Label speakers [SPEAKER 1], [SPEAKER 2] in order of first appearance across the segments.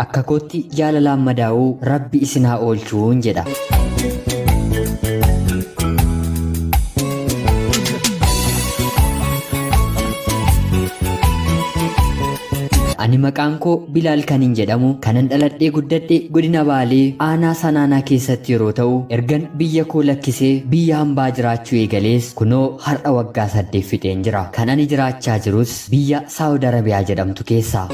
[SPEAKER 1] Akka kootti jaalalaan madaa'uu Rabbi isin haa oolchuun jedha. Ani maqaan koo Bilaal kanin jedhamu kanan dhaladhee guddadhe godina Baalee aanaa Sanaanaa keessatti yeroo ta'u ergan biyya koo lakkisee biyya hambaa jiraachuu eegalees kunoo har'a waggaa 8 fixeen jira. Kan ani jiraachaa jirus biyya Saawud Arabiyaa jedhamtu keessa.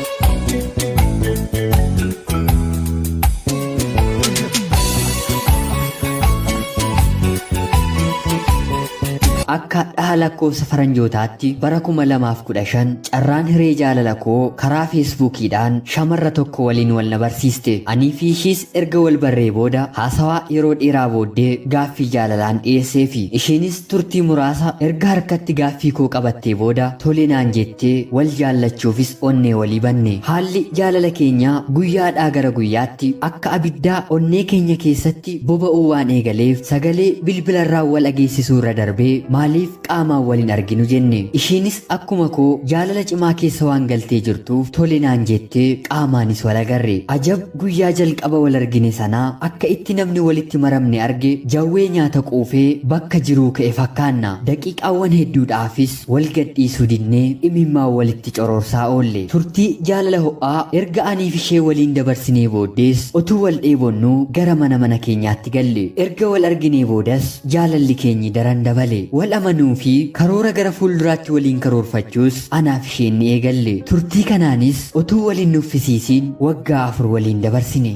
[SPEAKER 1] Akka dhaha lakkoofsa faranjootaatti bara 2015 carraan hiree jaalala koo karaa feesbuukiidhaan shamarra tokko waliin wal na barsiiste. Anii fi ishiis erga wal barree booda haasawaa yeroo dheeraa booddee gaaffii jaalalaan dhiyeesseefi. Ishiinis turtii muraasa erga harkatti gaaffii koo qabattee booda tole naan jettee wal jaallachuufis onnee walii banne. Haalli jaalala keenyaa guyyaadhaa gara guyyaatti akka abiddaa onnee keenya keessatti boba'uu waan eegaleef sagalee bilbilarraan wal dhageessisuu irra darbee maaliif qaamaan wal hin arginu jenne. Ishiinis akkuma koo jaalala cimaa keessa waan galtee jirtuuf tole naan jettee qaamaanis wal agarre. Ajab guyyaa jalqaba wal argine sanaa akka itti namni walitti maramne arge jawwee nyaata quufee bakka jiruu ka'e fakkaanna. Daqiiqaawwan hedduudhaafis wal gadhiisuu didnee imimmaan walitti coroorsaa oolle. Turtii jaalala ho'aa erga aniif ishee waliin dabarsinee booddees otuu wal dheebonnuu gara mana mana keenyaatti galle. Erga wal arginee boodas jaalalli keenyi daran dabale. Wal amanuu fi karoora gara fuulduraatti waliin karoorfachuus anaaf isheen ni eegalle. Turtii kanaanis otuu wal hin nuffisiisiin waggaa 4 waliin dabarsine.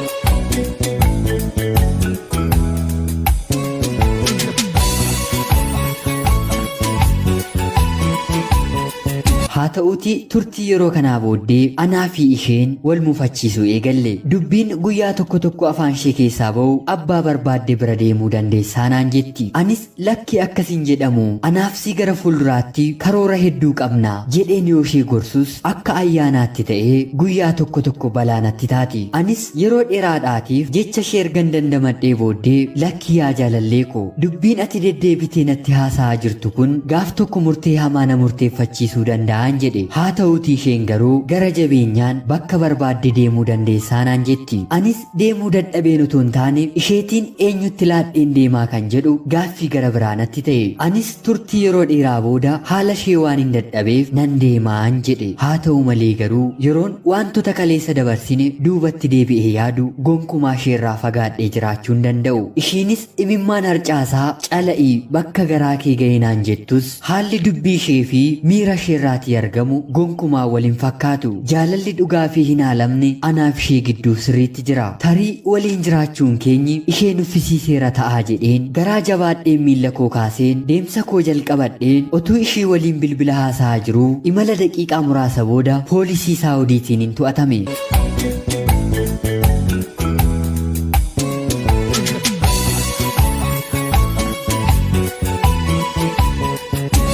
[SPEAKER 1] Haa ta'uutii turtii yeroo kanaa booddee anaa fi isheen wal mufachiisuu eegalle. Dubbiin guyyaa tokko tokko afaan ishee keessaa ba'u abbaa barbaadde bira deemuu dandeessaa naan jetti. Anis lakki akkas hin jedhamu anaaf si gara fuulduraatti karoora hedduu qabna jedheen yoo ishee gorsus akka ayyaanaatti ta'ee guyyaa tokko tokko balaa natti taati. Anis yeroo dheeraadhaatiif jecha ishee ergan dandamadhee booddee lakki yaa jaalallee koo dubbiin ati deddeebitee natti haasa'aa jirtu kun gaaf tokko murtee hamaa na murteeffachiisuu danda'aan jedhe. Haa ta'uutii isheen garuu gara jabeenyaan bakka barbaadde deemuu dandeessaa naan jetti. Anis deemuu dadhabeen utuu hin taane isheetiin eenyutti laadheen deemaa kan jedhu gaaffii gara biraa natti ta'e. Anis turtii yeroo dheeraa booda haala ishee waanin dadhabeef nan deemaan jedhe. Haa ta'u malee garuu yeroon waantota kaleessa dabarsine duubatti deebi'ee yaadu gonkumaa isheerraa fagaadhee jiraachuu hin danda'u. Ishiinis imimmaan harcaasaa cala'i bakka garaa kee ga'i naan jettus haalli dubbii ishee fi miira isheerraatii argamu gonkumaa wal hin fakkaatu. Jaalalli dhugaa fi hin haalamne anaaf ishee gidduu sirriitti jira. Tarii waliin jiraachuun keenyi ishee nuffisiiseera ta'aa jedheen garaa jabaadheen miilla koo kaaseen deemsa koo jalqabadheen otuu ishii waliin bilbila haasa'aa jiruu imala daqiiqaa muraasa booda poolisii Saawudiitiinin to'atame.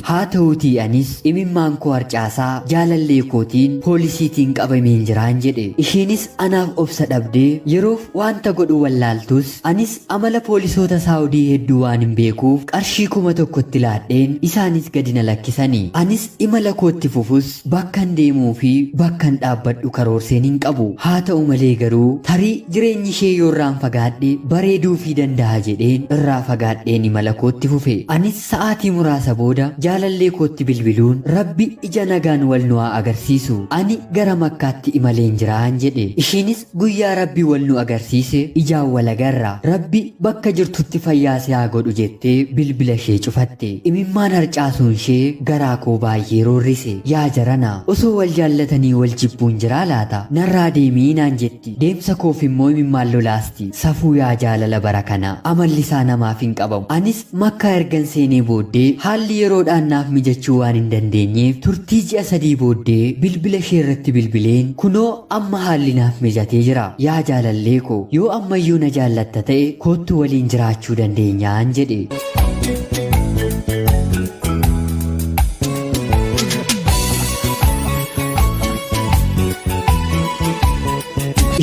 [SPEAKER 1] Haa ta'uutii anis imimmaan koo harcaasaa jaalallee kootiin poolisiitiin qabameen jiraan jedhe. Isheenis anaaf obsa dhabdee yeroof waanta godhu wallaaltus anis amala poolisoota Saawudii hedduu waanin beekuuf qarshii 1000tti laadheen isaanis gadi na lakkisani. Anis imala kootti fufus bakkan deemuu fi bakkan dhaabbadhu karoorseen hin qabu. Haa ta'u malee garuu tarii jireenyi ishee yoo irraan fagaadhe bareeduufii danda'a jedheen irraa fagaadheen imala kootti fufe. Anis sa'aatii muraasa booda jaalallee kootti bilbiluun Rabbi ija nagaan wal nu haa agarsiisu. Ani gara Makkaatti imaleen jiraan jedhe. Ishiinis guyyaa Rabbi wal nu agarsiise ijaan wal agarra. Rabbi bakka jirtutti fayyaa si haa godhu jettee bilbila ishee cufatte. Imimmaan harcaasuun ishee garaa koo baay'ee roorrise. Yaa jarana, osoo wal jaallatanii wal jibbuun jiraa laata? Narraa deemii naan jetti. Deemsa koof immoo imimmaan lolaasti. Safuu yaa jaalala bara kana. Amalli isaa namaaf hin qabamu. Anis Makkaa ergan seenee booddee haalli yeroodhaan naaf mijachuu waan hin dandeenyeef turtii ji'a sadii booddee bilbila ishee irratti bilbileen kunoo amma haalli naaf mijatee jira. Yaa jaalallee koo yoo ammayyuu na jaallatta ta'e koottu waliin jiraachuu dandeenyaan jedhe.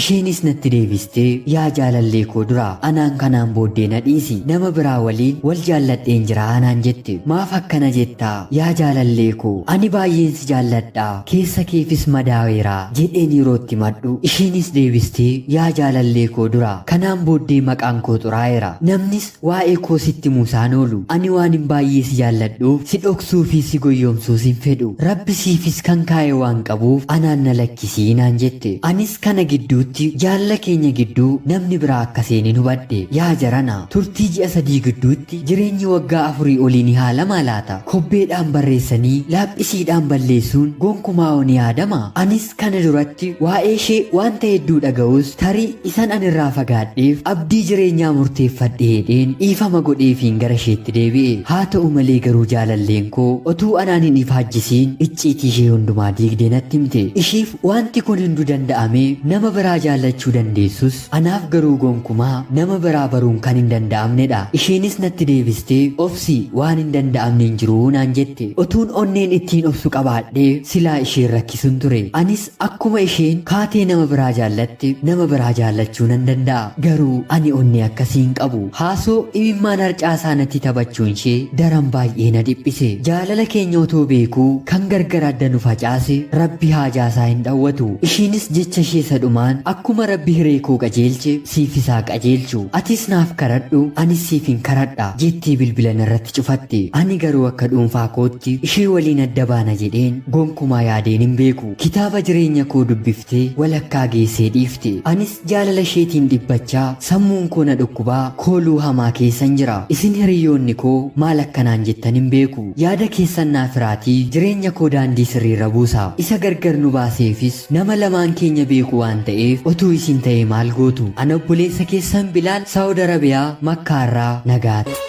[SPEAKER 1] Isheenis natti deebistee, yaa jaalallee koo duraa anaan kanaan booddee na dhiisi, nama biraa waliin wal jaalladheen jira anaan jette. Maaf akkana jettaa yaa jaalallee koo, ani baay'een si jaalladha, keessa keefis madaaweera jedheen yeroo itti madhu, isheenis deebistee, yaa jaalallee koo duraa kanaan booddee maqaan koo xuraa'eera, namnis waa'ee koo sitti muusaan oolu, ani waanin baay'ee si jaalladhuuf si dhoksuu fi si goyyomsuus hin fedhu, Rabbi siifis kan kaa'e waan qabuuf anaan na lakkisii naan jette. Anis kana gidduutti jaalala keenya gidduu namni biraa akka seenin hubadhe. Yaa jarana, turtii ji'a 3 gidduutti jireenyi waggaa afurii olii ni haalamaa laata? Kobbeedhaan barreessanii laaphisiidhaan balleessuun gonkumaa ni yaadamaa? Anis kana duratti waa'ee ishee wanta hedduu dhaga'us tarii isan ani irraa fagaadheef abdii jireenyaa murteeffadhe hedheen dhiifama godheefiin gara isheetti deebi'e. Haa ta'u malee garuu jaalalleen koo otuu anaan hin ifaajjisiin icciitii ishee hundumaa diigdee natti himte. Isheef wanti kun hunduu danda'amee nama biraa jaallachuu dandeessus anaaf garuu gonkumaa nama biraa baruun kan hin danda'amnedha. Isheenis natti deebistee obsi, waan hin danda'amne hin jiru naan jette. Otuun onneen ittiin obsu qabaadhee silaa isheen rakkisuun ture. Anis akkuma isheen kaatee nama biraa jaallatte nama biraa jaallachuu nan danda'a. Garuu ani onnee akkasii hin qabu. Haasoo imimmaan harcaasaa natti taphachuun ishee daran baay'ee na dhiphise. Jaalala keenya otoo beekuu kan gargar adda nu facaase Rabbi haajaasaa hin dhawwatu. Ishiinis jecha ishee isa dhumaan akkuma Rabbi hiree koo qajeelche siif isaa qajeelchu. Atis naaf karadhu, anis siif hin karadha jettee bilbila narratti cufatte. Ani garuu akka dhuunfaa kootti ishee waliin adda baana jedheen gonkumaa yaadeen hin beeku. Kitaaba jireenya koo dubbiftee walakkaa geessee dhiifte. Anis jaalala isheetiin dhiphachaa sammuun koo na dhukkubaa kooluu hamaa keessan jira. Isin hiriyoonni koo maal akkanaan jettan hin beeku. Yaada keessan naaf hiraatii jireenya koo daandii sirriirra buusa. Isa gargar nu baaseefis nama lamaan keenya beeku waan ta'eef otuu isin ta'ee maal gootu? Ana obboleessa keessan Bilaal, Saawud Arabiyaa, Makkaarraa, nagaatti.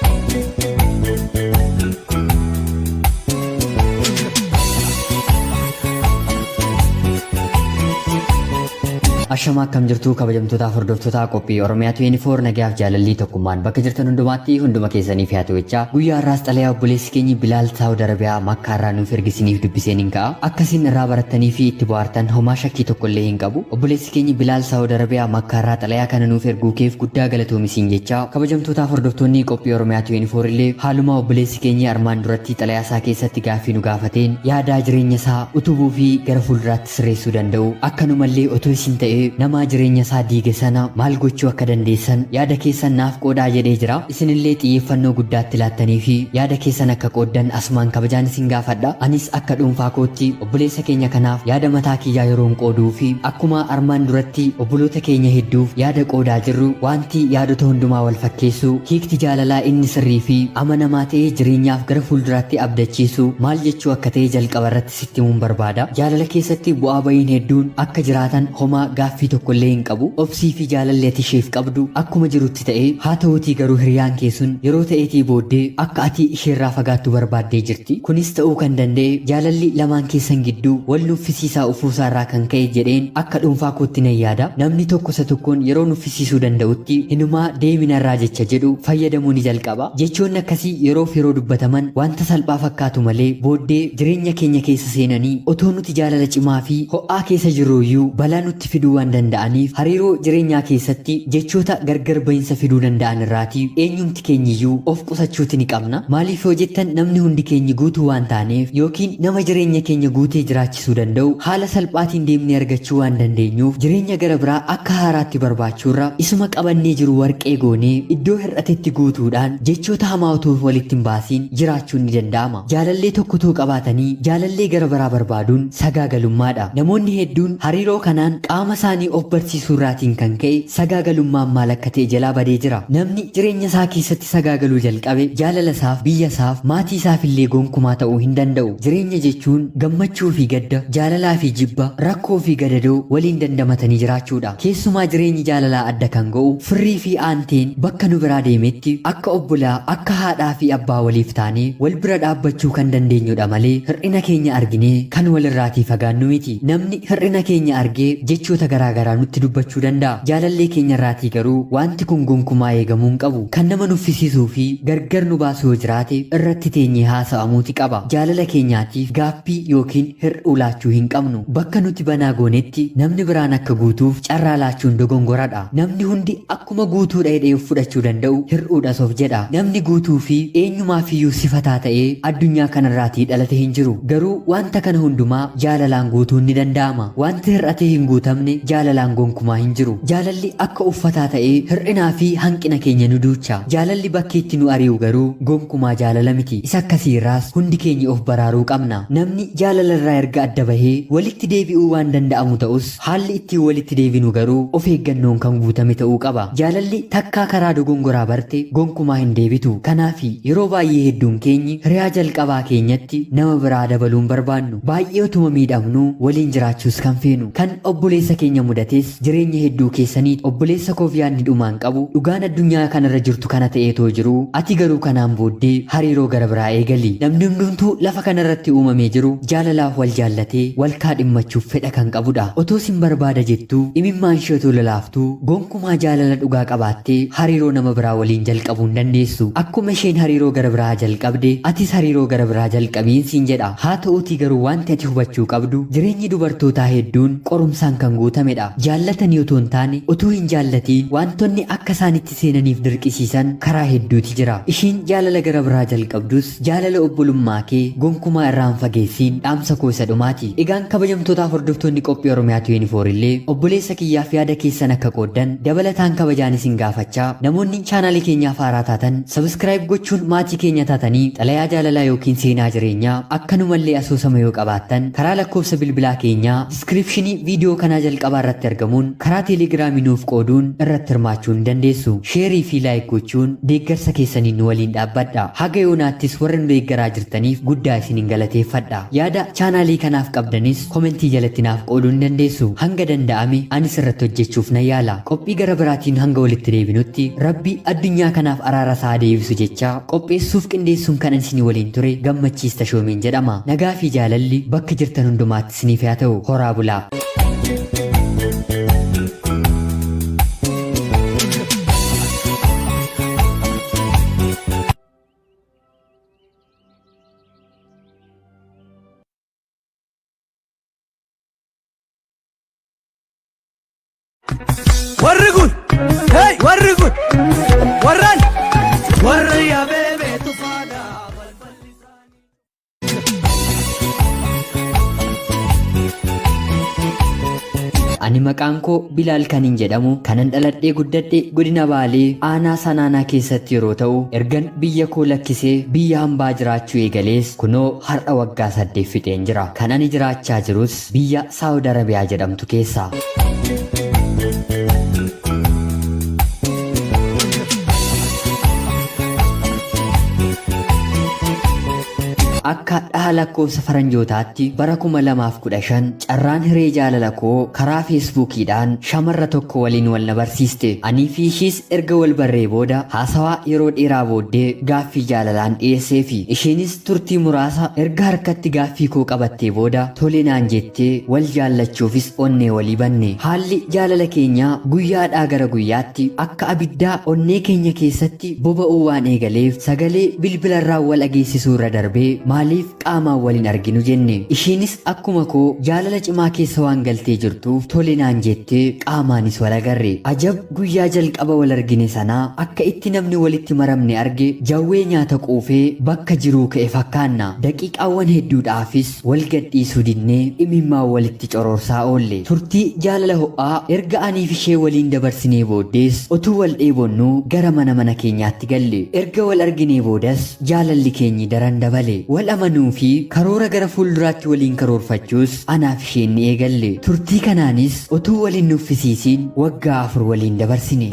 [SPEAKER 1] Ashama, akkam jirtu kabajamtootaaf hordoftoota qophii Oromiyaa 24? Nagayaaf jaalallii tokkummaan bakka jirtan hundumaatti hunduma keessaniif haa ta'u jechaa, guyyaa har'aas xalayaa obboleessi keenya Bilaal Saawud Arabiyaa Makkaarraa nuuf ergisiniif dubbiseen hin ka'a. Akkasiin irraa barattanii fi itti bohaartan homaa shakkii tokko illee hin qabu. Obboleessi keenya Bilaal Saawud Arabiyaa Makkaarraa xalayaa kana nuuf erguu keef guddaa galatoomi jechaa, kabajamtootaaf hordoftoonni qophii Oromiyaa 24 illee haaluma obboleessi keenya armaan duratti xalayaa isaa keessatti gaaffii nu gaafateen yaadaa jireenya isaa utubuu fi gara fuulduraatti sirreessuu danda'u, akkanumallee otoo isin ta'ee namaa jireenya isaa diige sana maal gochuu akka dandeessan yaada keessan naaf qoodaa jedhee jira. Isinillee xiyyeeffannoo guddaatti laattanii fi yaada keessan akka qooddan asumaan kabajaan isin gaafadha. Anis akka dhuunfaa kootti obboleessa keenya kanaaf yaada mataa kiyyaa yeroon qooduu fi akkuma armaan duratti obboloota keenya hedduuf yaada qoodaa jirru, wanti yaadota hundumaa wal fakkeessu hiikti jaalalaa inni sirrii fi amanamaa ta'ee jireenyaaf gara fuulduraatti abdachiisu maal jechuu akka ta'e jalqaba irratti sitti himuun barbaada. Jaalala keessatti bu'aa bahiin hedduun akka jiraatan homaa gaaffii tokko illee hin qabu. Obsii fi jaalalli ati isheef qabdu akkuma jirutti ta'ee, haa ta'uutii garuu hiriyaan kee sun yeroo ta'eetii booddee akka ati isheerraa fagaattu barbaaddee jirti. Kunis ta'uu kan danda'e jaalalli lamaan keessan gidduu wal nuffisiisaa ufuusaarraa kan ka'e jedheen akka dhuunfaa kootti nan yaada. Namni tokko isa tokkoon yeroo nuffisiisuu danda'utti hinumaa deeminarraa jecha jedhu fayyadamuu ni jalqaba. Jechoonni akkasii yeroof yeroo dubbataman wanta salphaa fakkaatu malee booddee jireenya keenya keessa seenanii otoo nuti jaalala cimaa fi ho'aa keessa jirruuyyuu balaa nutti fiduu waan danda'aniif, hariiroo jireenyaa keessatti jechoota gargar bahinsa fiduu danda'an irraatii eenyumti keenyiyyuu of qusachuuti ni qabna. Maaliif yoo jettan, namni hundi keenyi guutuu waan taaneef yookiin nama jireenya keenya guutee jiraachisuu danda'u haala salphaatiin deemnee argachuu waan dandeenyuuf, jireenya gara biraa akka haaraatti barbaachuurra isuma qabannee jiru warqee goonee iddoo hir'atetti guutuudhaan jechoota hamaa otoo walitti hin baasiin jiraachuun ni danda'ama. Jaalallee tokko qabaatanii jaalallee gara biraa barbaaduun sagaagalummaadha. Namoonni hedduun hariiroo kanaan qaama isaanii of barsiisuu irraatiin kan ka'e sagaagalummaan maal akka ta'e jalaa badee jira. Namni jireenya isaa keessatti sagaagaluu jalqabe jaalala isaaf, biyya isaaf, maatii isaaf illee gonkumaa ta'uu hin danda'u. Jireenya jechuun gammachuu fi gadda, jaalalaa fi jibba, rakkoo fi gadadoo waliin dandamatanii jiraachuudha. Keessumaa jireenyi jaalalaa adda kan ga'u firrii fi aanteen bakka nu biraa deemetti akka obbolaa, akka haadhaa fi abbaa waliif taanee wal bira dhaabbachuu kan dandeenyudha malee hir'ina keenya arginee kan walirraatii fagaannu miti. Namni hir'ina keenya argee jechoota garaa garaa nutti dubbachuu danda'a. Jaalallee keenya irraatii garuu wanti kun gonkumaa eegamuu hin qabu. Kan nama nuffisiisuu fi gargar nu baasu yoo jiraate irratti teenyee haasa'amuuti qaba. Jaalala keenyaatiif gaaffii yookiin hir'uu laachuu hin qabnu. Bakka nuti banaa goonetti namni biraan akka guutuuf carraa laachuun dogongoradha. Namni hundi akkuma guutuudha jedhee of fudhachuu danda'u hir'uudhas of jedha. Namni guutuu fi eenyumaafiyyuu sifataa ta'ee addunyaa kanarraatii dhalate hin jiru. Garuu wanta kana hundumaa jaalalaan guutuun ni danda'ama. Wanti hir'atee hin guutamne jaalalaan gonkumaa hin jiru. Jaalalli akka uffataa ta'ee hir'inaa fi hanqina keenya nu duucha. Jaalalli bakkeetti nu ari'u garuu gonkumaa jaalala miti. Isa akkasii irraas hundi keenya of baraaruu qabna. Namni jaalala irraa erga adda bahee walitti deebi'uu waan danda'amu ta'us haalli ittiin walitti deebinu garuu of eeggannoon kan guutame ta'uu qaba. Jaalalli takkaa karaa dogongoraa barte gonkumaa hin deebitu. Kanaaf yeroo baay'ee hedduun keenyi hiriyaa jalqabaa keenyatti nama biraa dabaluun barbaannu. Baay'ee utuma miidhamnu waliin jiraachuus kan feenu. Kan obboleessa keenya mudates jireenya hedduu keessanii obboleessa koof yaadni dhumaan qabu dhugaan addunyaa kanarra jirtu kana ta'eetoo jiru ati garuu kanaan booddee hariiroo gara biraa eegali. Namni hundumtuu lafa kanarratti uumamee jiru jaalalaaf wal jaallatee wal kaadhimmachuuf fedha kan qabudha. Otoo sin barbaada jettuu imimmaan ishee otoo lolaaftuu gonkumaa jaalala dhugaa qabaattee hariiroo nama biraa waliin jalqabuu hin dandeessu. Akkuma isheen hariiroo gara biraa jalqabde atis hariiroo gara biraa jalqabiin siin jedha. Haa ta'uutii garuu wanti ati hubachuu qabdu jireenyi dubartootaa hedduun qorumsaan kan guutamedha. Jaallatanii otoo hin taane utuu hin jaallatiin wantoonni akka isaanitti seenaniif dirqisiisan karaa hedduuti jira. Ishiin jaalala gara biraa jalqabdus jaalala obbolummaa kee gonkumaa irraan fageessiin dhaamsa koo isa dhumaati. Egaan kabajamtootaaf hordoftoonni qophii Oromiyaa 24 illee obboleessa kiyyaaf yaada keessan akka qooddan dabalataan kabajaan isin gaafachaa namoonni chaanaalii keenyaaf haaraa taatan subscribe gochuun maatii keenya taatanii xalayaa jaalalaa yookiin seenaa jireenyaa akkanumallee asoosama yoo qabaattan karaa lakkoofsa bilbilaa keenyaa diskiripshinii viidiyoo kanaa jalqabaa irratti argamuun karaa teelegiraamii nuuf qooduun irratti hirmaachuu ni dandeessu. Sheerii fi like gochuun deeggarsa keessaniin nu waliin dhaabbadha. Haga yoonaattis warra nu deeggaraa jirtaniif guddaa isinin galateeffadha. Yaada chaanaalii kanaaf qabdanis komentii jalatti naaf qooduu ni dandeessu. Hanga danda'ame anis irratti hojjechuuf nan yaala. Qophii gara biraatiin hanga walitti deebinutti Rabbi addunyaa kanaaf araara isaa deebisu jecha qopheessuuf qindeessuun kan isin waliin ture Gammachiis Tashoomeen jedhama. Nagaa fi jaalalli bakka jirtan hundumaatti isiniif haa ta'u. Horaa bulaa.
[SPEAKER 2] Warri kun, hey, warri kun, warran, warri yaabee tufaadha. Balballi isaanii.
[SPEAKER 1] Ani maqaan koo Bilaal kanin jedhamu kanan dhaladhee guddadhe godina Baalee aanaa Sanaanaa keessatti yeroo ta'u ergan biyya koo lakkisee biyya hambaa jiraachuu eegalees kunoo har'a waggaa 8 fixeen jira. Kan ani jiraachaa jirus biyya Saawud Arabiyaa jedhamtu keessa. Akka dhaha lakkoofsa faranjootaatti bara 2015 carraan hiree jaalala koo karaa feesbuukiidhaan shamarra tokko waliin wal na barsiiste. Anii fi ishiis erga wal barree booda haasawaa yeroo dheeraa booddee gaaffii jaalalaan dhiyeesseefi. Isheenis turtii muraasa erga harkatti gaaffii koo qabattee booda tole naan jettee wal jaallachuufis onnee walii banne. Haalli jaalala keenyaa guyyaadhaa gara guyyaatti akka abiddaa onnee keenya keessatti boba'uu waan eegaleef sagalee bilbilarraa wal dhageessisuu irra darbee maaliif qaamaan wal hin arginu jenne. Isheenis akkuma koo jaalala cimaa keessa waan galtee jirtuuf tole naan jettee qaamaanis wal agarre. Ajab guyyaa jalqaba wal argine sanaa akka itti namni walitti maramne arge jawwee nyaata quufee bakka jiruu ka'e fakkaanna. Daqiiqaawwan hedduudhaafis wal gadhiisuu dinnee imimmaan walitti coroorsaa oolle. Turtii jaalala ho'aa erga aniif ishee waliin dabarsinee booddees utuu wal dheebonnuu gara mana mana keenyaatti galle. Erga wal arginee boodas jaalalli keenyi daran dabale. Wal amanuu fi karoora gara fuulduraatti waliin karoorfachuus anaaf isheen ni eegalle. Turtii kanaanis utuu wal hin nuffisiisiin waggaa 4 waliin dabarsine.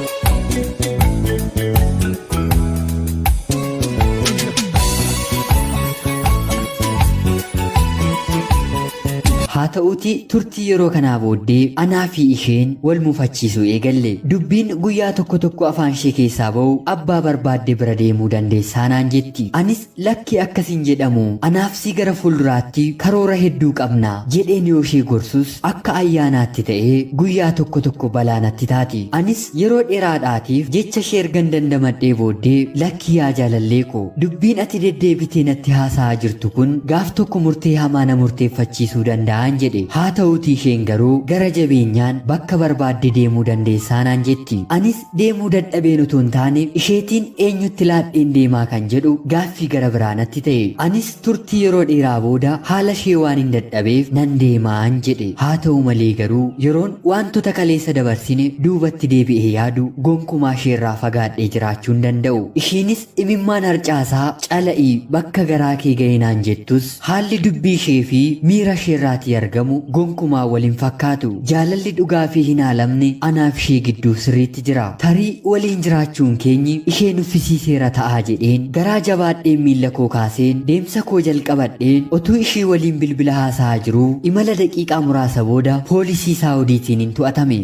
[SPEAKER 1] Haa ta'u ta'uutii turtii yeroo kanaa booddee anaa fi isheen wal mufachiisuu eegalle. Dubbiin guyyaa tokko tokko afaan ishee keessaa ba'u abbaa barbaadde bira deemuu dandeessaa naan jetti. Anis lakki akkas hin jedhamu anaaf si gara fuulduraatti karoora hedduu qabna jedheen yoo ishee gorsus akka ayyaanaatti ta'ee guyyaa tokko tokko balaa natti taati. Anis yeroo dheeraadhaatiif jecha ishee ergan dandamadhee booddee lakki yaa jaalallee koo dubbiin ati deddeebitee natti haasa'aa jirtu kun gaaf tokko murtee hamaa na murteeffachiisuu danda'an jedhe. Haa ta'uutii isheen garuu gara jabeenyaan bakka barbaadde deemuu dandeessaa naan jetti. Anis deemuu dadhabeen utuu hin taane isheetiin eenyutti laadheen deemaa kan jedhu gaaffii gara biraa natti ta'e. Anis turtii yeroo dheeraa booda haala ishee waan hin dadhabeef nan deemaan jedhe. Haa ta'u malee garuu yeroon wantoota kaleessa dabarsine duubatti deebi'ee yaadu gonkumaa isheerraa fagaadhee jiraachuu hin danda'u. Isheenis imimmaan harcaasaa cala'ii bakka garaa kee ga'e naan jettus haalli dubbii ishee fi miira isheerraatii argamu gonkumaa wal hin fakkaatu. Jaalalli dhugaa fi hin haalamne anaaf ishee gidduu sirriitti jira. Tarii waliin jiraachuun keenyi ishee nuffisiiseera ta'aa jedheen garaa jabaadheen miilla koo kaaseen deemsa koo jalqabadheen otuu ishee waliin bilbila haasa'aa jiruu imala daqiiqaa muraasa booda poolisii Saawudiitiin hin to'atame.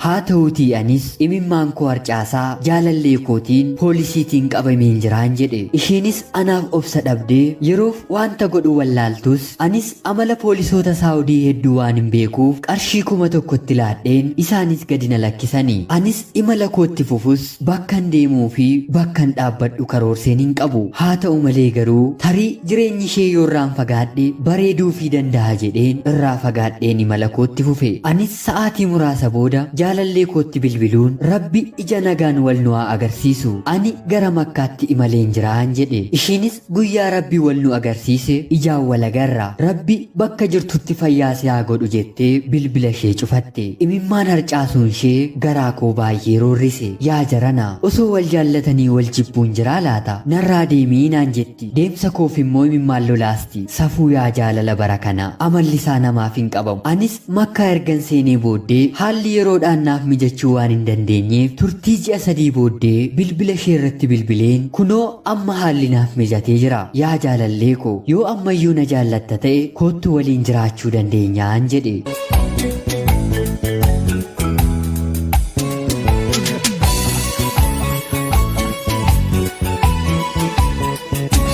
[SPEAKER 1] Haa ta'uutii anis imimmaan koo harcaasaa jaalallee kootiin poolisiitiin qabameen jiraan jedhe. Isheenis anaaf obsa dhabdee yeroof wanta godhu wallaaltus anis amala poolisoota Saawudii hedduu waan hin beekuuf qarshii 1000tti laadheen isaanis gadi na lakkisanii. Anis imala kootti fufus bakkan deemuu fi bakkan dhaabbadhu karoorseen hin qabu. Haa ta'u malee garuu tarii jireenyi ishee yoo irraan fagaadhe bareeduu fi danda'a jedheen irraa fagaadheen imala kootti fufe. Anis sa'aatii muraasa booda jaalallee kootti bilbiluun Rabbi ija nagaan wal nu haa agarsiisu. Ani gara Makkaatti imaleen jiraan jedhe. Isheenis guyyaa Rabbi wal nu agarsiise ijaan wal agarra. Rabbi bakka jirtutti fayyaa si haa godhu jettee bilbila ishee cufatte. Imimmaan harcaasuun ishee garaa koo baay'ee roorrise. Yaa jarana osoo wal jaallatanii wal jibbuun jiraa laata? Narraa deemii naan jetti. Deemsa koof immoo imimmaan lolaasti. Safuu yaa jaalala bara kana. Amalli isaa namaaf hin qabamu. Anis Makkaa ergan seenee booddee haalli yeroodhaan naaf mijachuu waan hin dandeenyeef turtii ji'a 3 booddee bilbila ishee irratti bilbileen kunoo amma haalli naaf mijatee jira. Yaa jaalallee koo yoo ammayyuu na jaallatta ta'e koottu waliin jiraachuu dandeenyaan jedhe.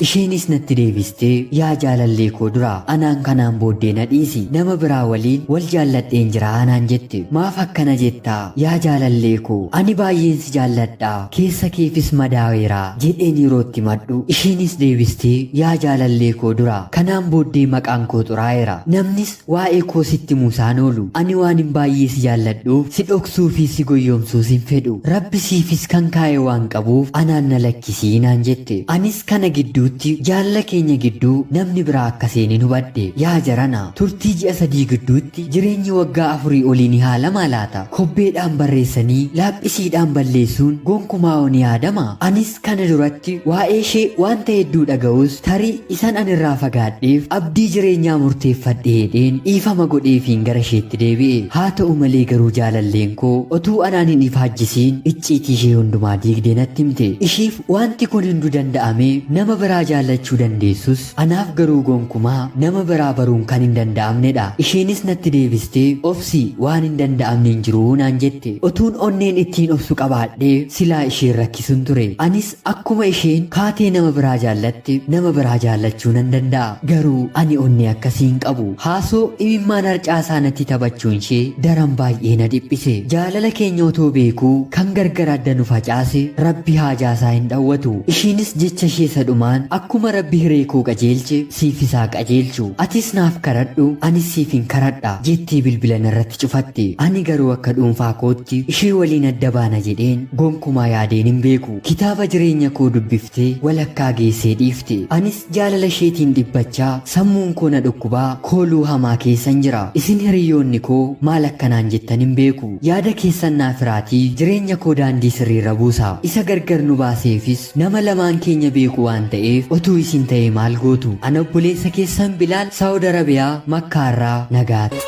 [SPEAKER 1] Isheenis natti deebistee yaa jaalallee koo dura anaan kanaan booddee na dhiisi nama biraa waliin wal jaalladheen jira anaan jette. Maaf akkana jettaa yaa jaalallee koo ani baay'een si jaalladha keessa keefis madaaweera jedheen yeroo itti madhu isheenis deebistee yaa jaalallee koo dura kanaan booddee maqaan koo xuraa'eera namnis waa'ee koo sitti muusaan oolu ani waan hin baay'ee si jaalladhuuf si dhoksuu fi si goyyomsuus hin fedhu Rabbi siifis kan kaa'e waan qabuuf anaan na lakkisii naan jette. Anis kana gidduutti jaalala keenya gidduu namni biraa akka seenin hubadhe. Yaa jarana, turtii ji'a 3 gidduutti jireenyi waggaa afurii olii ni haalamaa laata? Kobbeedhaan barreessanii laaphisiidhaan balleessuun gonkumaa hoo ni yaadamaa? Anis kana duratti waa'ee ishee wanta hedduu dhaga'us tarii isan ani irraa fagaadheef abdii jireenyaa murteeffadhe jedheen dhiifama godheefiin gara isheetti deebi'e. Haa ta'u malee garuu jaalalleen koo otuu anaan hin ifaajjisiin icciitii ishee hundumaa diigdee natti himte. Ishiif wanti kun hunduu danda'amee nama biraa jaallachuu dandeessus anaaf garuu gonkumaa nama biraa baruun kan hin danda'amnedha. Isheenis natti deebistee obsi waan hin danda'amne hin jiru naan jette. Otuun onneen ittiin obsu qabaadhee silaa isheen rakkisuun ture. Anis akkuma isheen kaatee nama biraa jaallatte nama biraa jaallachuu nan danda'a. Garuu ani onnee akkasii hin qabu. Haasoo imimmaan harcaasaa natti taphachuun ishee daran baay'ee na dhiphise. Jaalala keenya otoo beekuu kan gargar adda nu facaase Rabbi haajaa isaa hin dhawwatu. Ishiinis jecha ishee isa dhumaan akkuma Rabbi hiree koo qajeelche siifis haa qajeelchu. Atis naaf karadhu anis siifin karadha jettee bilbila narratti cufatte. Ani garuu akka dhuunfaa kootti ishee waliin adda baana jedheen gonkumaa yaadeen hin beeku. Kitaaba jireenya koo dubbiftee walakkaa geessee dhiifte. Anis jaalala isheetiin dhiphachaa sammuun koo na dhukkubaa kooluu hamaa keessan jira. Isin hiriyyoonni koo maal akkanaan jettan hin beeku. Yaada keessan naaf hiraatii jireenya koo daandii sirriirra buusa. Isa gargar nu baaseefis nama lamaan keenya beeku waan ta'eef otuu isin ta'ee maal gootu? Ana obboleessa keessan Bilaal Saawud Arabiyaa Makkaarraa nagaatti.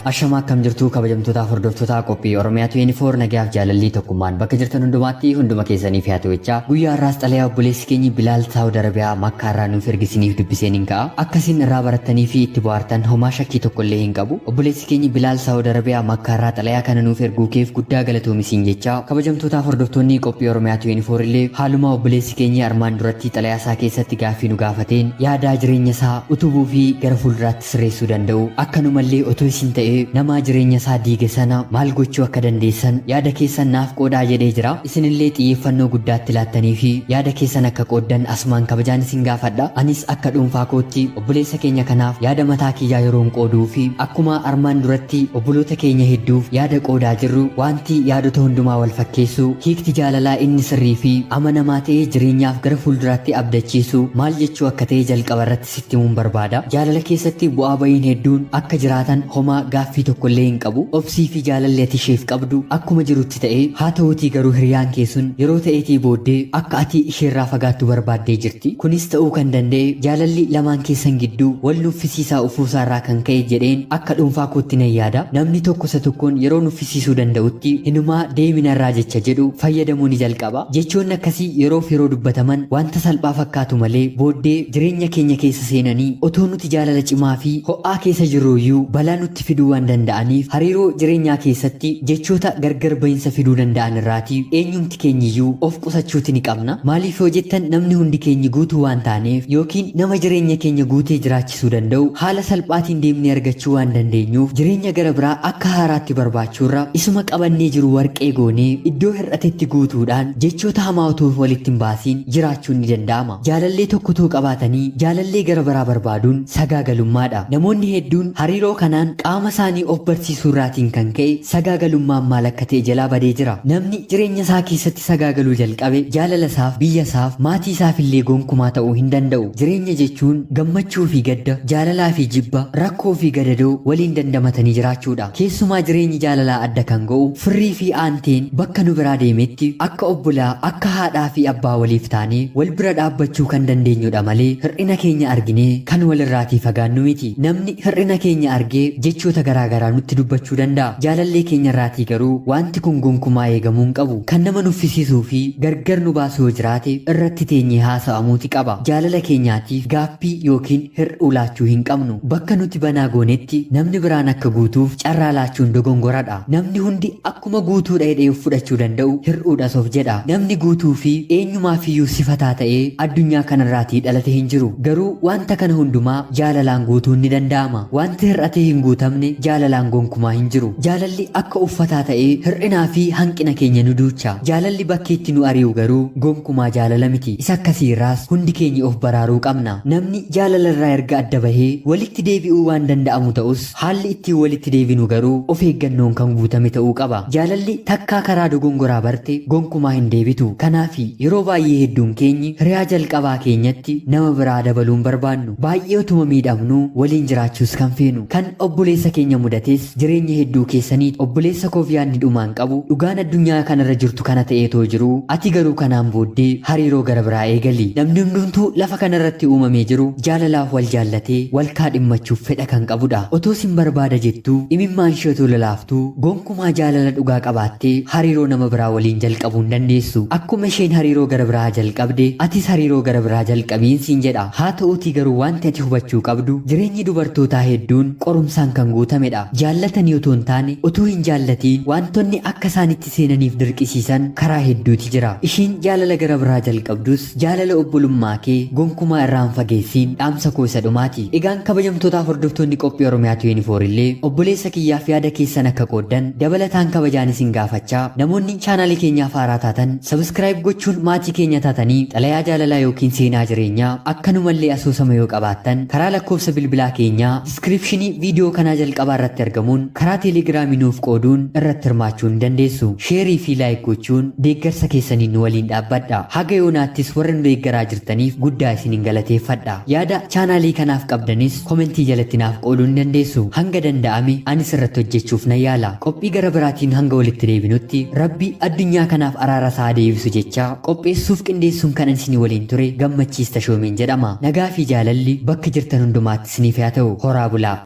[SPEAKER 1] Ashama akkam jirtu kabajamtootaaf hordoftoota qophii Oromiyaa 24 nagayaaf jaalallii tokkummaan bakka jirtan hundumaatti hunduma keessaniif haa ta'u jechaa guyyaa har'aas xalayaa obboleessi keenyi Bilaal Saawud Arabiyaa Makkaa irraa nuuf ergisiniif dubbiseen hin ka'a. Akka isin irraa barattanii fi itti bohaartan homaa shakkii tokko illee hin qabu. Obboleessi keenyi Bilaal Saawud Arabiyaa Makkaa irraa xalayaa kana nuuf erguu keef guddaa galatoomi siin jechaa kabajamtootaaf hordoftoonni qophii Oromiyaa 24 illee haaluma obboleessi keenyi armaan duratti xalayaa isaa keessatti gaaffii nu gaafateen yaadaa jireenya isaa utubuu fi gara fuulduraatti sirreessuu danda'u akkanumallee otoo isin ta'ee namaa jireenya isaa diige sana maal gochuu akka dandeessan yaada keessan naaf qoodaa jedhee jira. Isinillee xiyyeeffannoo guddaatti laattanii fi yaada keessan akka qooddan asumaan kabajaan isin gaafadha. Anis akka dhuunfaa kootti obboleessa keenya kanaaf yaada mataa kiyyaa yeroon qooduu fi akkuma armaan duratti obboloota keenya hedduuf yaada qoodaa jirru waanti yaadota hundumaa wal fakkeessu hiikti jaalalaa inni sirrii fi amanamaa ta'ee jireenyaaf gara fuulduraatti abdachiisu maal jechuu akka ta'e jalqaba irratti sitti himuun barbaada. Jaalala keessatti bu'aa ba'iin hedduun akka jiraatan homaa gaaffii tokko illee hin qabu. Obsii fi jaalalli ati isheef qabdu akkuma jirutti ta'ee, haa ta'uutii garuu hiriyaan kee sun yeroo ta'eetii booddee akka ati isheerraa fagaattu barbaaddee jirti. Kunis ta'uu kan danda'e jaalalli lamaan keessan gidduu wal nuffisiisaa ufuusaarraa kan ka'e jedheen akka dhuunfaa kootti nan yaada. Namni tokko isa tokkoon yeroo nuffisiisuu danda'utti hinumaa deemi narraa jecha jedhu fayyadamuu ni jalqaba. Jechoonni akkasii yeroof yeroo dubbataman wanta salphaa fakkaatu malee booddee jireenya keenya keessa seenanii otoo nuti jaalala cimaa fi ho'aa keessa jirruuyyuu balaa nutti fiduu waan danda'aniif hariiroo jireenyaa keessatti jechoota gargar bahinsa fiduu danda'an irraatii eenyumti keenyiyyuu of qusachuuti ni qabna. Maaliif yoo jettan namni hundi keenyi guutuu waan taaneef yookiin nama jireenya keenya guutee jiraachisuu danda'u haala salphaatiin deemnee argachuu waan dandeenyuuf jireenya gara biraa akka haaraatti barbaachuurra isuma qabannee jiru warqee goonee iddoo hir'atetti guutuudhaan jechoota hamaa otoo walitti hin baasiin jiraachuun ni danda'ama. Jaalallee tokko utuu qabaatanii jaalallee gara biraa barbaaduun sagaagalummaadha. Namoonni hedduun hariiroo kanaan qaama isaanii of barsiisuu irraatiin kan ka'e sagaagalummaan maal akka ta'e jalaa badee jira. Namni jireenya isaa keessatti sagaagaluu jalqabe jaalala isaaf, biyya isaaf, maatii isaaf illee gonkumaa ta'uu hin danda'u. Jireenya jechuun gammachuu fi gadda, jaalalaa fi jibba, rakkoo fi gadadoo waliin dandamatanii jiraachuudha. Keessumaa jireenyi jaalalaa adda kan go'u firrii fi aanteen bakka nu biraa deemetti akka obbolaa, akka haadhaa fi abbaa waliif taanee wal bira dhaabbachuu kan dandeenyudha malee hir'ina keenya arginee kan walirraatii fagaannu miti. Namni hir'ina keenya argee jechoota garaa garaa nutti dubbachuu danda'a. Jaalallee keenyarraatii garuu wanti kun gonkumaa eegamuu hin qabu. Kan nama nuffisiisuu fi gargar nu baasu yoo jiraate irratti teenyee haasa'amuuti qaba. Jaalala keenyaatiif gaaffii yookiin hir'uu laachuu hin qabnu. Bakka nuti banaa goonetti namni biraan akka guutuuf carraa laachuun dogongoradha. Namni hundi akkuma guutuudha jedhee of fudhachuu danda'u hir'uudhas of jedha. Namni guutuu fi eenyumaafiyyuu sifataa ta'ee addunyaa kanarraatii dhalate hin jiru. Garuu wanta kana hundumaa jaalalaan guutuun ni danda'ama. Wanti hir'atee hin guutamne jaalalaan gonkumaa hin jiru. Jaalalli akka uffataa ta'ee hir'inaa fi hanqina keenya nu duucha. Jaalalli bakkeetti nu ari'u garuu gonkumaa jaalala miti. Isa akkasii irraas hundi keenya of baraaruu qabna. Namni jaalala irraa erga adda bahee walitti deebi'uu waan danda'amu ta'us haalli ittiin walitti deebinu garuu of eeggannoon kan guutame ta'uu qaba. Jaalalli takkaa karaa dogongoraa barte gonkumaa hin deebitu. Kanaafi yeroo baay'ee hedduun keenyi hiriyaa jalqabaa keenyatti nama biraa dabaluu hin barbaannu. Baay'ee otuma miidhamnuu waliin jiraachuus kan feenu. Kan obboleessa keenya mudates jireenya hedduu keessaniiti. Obboleessa koof yaadni dhumaan qabu dhugaan addunyaa kanarra jirtu kana ta'eetoo jiruu ati garuu kanaan booddee hariiroo gara biraa eegali. Namni hundumtuu lafa kanarratti uumamee jiru jaalalaaf wal jaallatee wal kaadhimmachuuf fedha kan qabudha. Otoo sin barbaada jettuu imimmaan ishee otoo lolaaftuu gonkumaa jaalala dhugaa qabaattee hariiroo nama biraa waliin jalqabuu hin dandeessu. Akkuma isheen hariiroo gara biraa jalqabde atis hariiroo gara biraa jalqabiin siin jedha. Haa ta'uutii garuu wanti ati hubachuu qabdu jireenyi dubartootaa hedduun qorumsaan kan guutamedha. Jaallatanii otoo hin taane utuu hin jaallatiin wantoonni akka isaanitti seenaniif dirqisiisan karaa hedduuti jira. Ishiin jaalala gara biraa jalqabdus jaalala obbolummaa kee gonkumaa irraa hin fageessiin dhaamsa koo isa dhumaati. Egaan kabajamtootaaf hordoftoonni qophii Oromiyaa 24 illee obboleessa kiyyaaf yaada keessan akka qooddan dabalataan kabajaan isin gaafachaa namoonni chaanaalii keenyaaf haaraa taatan subscribe gochuun maatii keenya taatanii xalayaa jaalalaa yookiin seenaa jireenyaa akkanumallee asoosama yoo qabaattan karaa lakkoofsa bilbilaa keenyaa diskiripshinii viidiyoo kanaa jalqabaa irratti argamuun karaa teelegiraamii nuuf qooduun irratti hirmaachuu ni dandeessu. Sheerii fi like gochuun deeggarsa keessaniin nu waliin dhaabbadha. Haga yoonaattis warra nu deeggaraa jirtaniif guddaa isinin galateeffadha. Yaada chaanaalii kanaaf qabdanis komentii jalatti naaf qooduu ni dandeessu. Hanga danda'ame anis irratti hojjechuuf nan yaala. Qophii gara biraatiin hanga walitti deebinutti Rabbi addunyaa kanaaf araara isaa deebisu jechaa qopheessuuf qindeessuun kan isin waliin ture Gammachiis Tashoomeen jedhama. Nagaa fi jaalalli bakka jirtan hundumaatti isiniif haa ta'u. Horaa bulaa.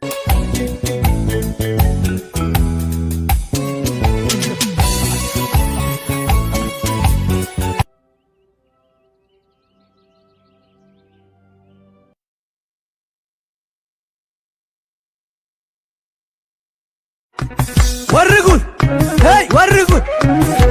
[SPEAKER 2] Warri kun, hey, warri kun.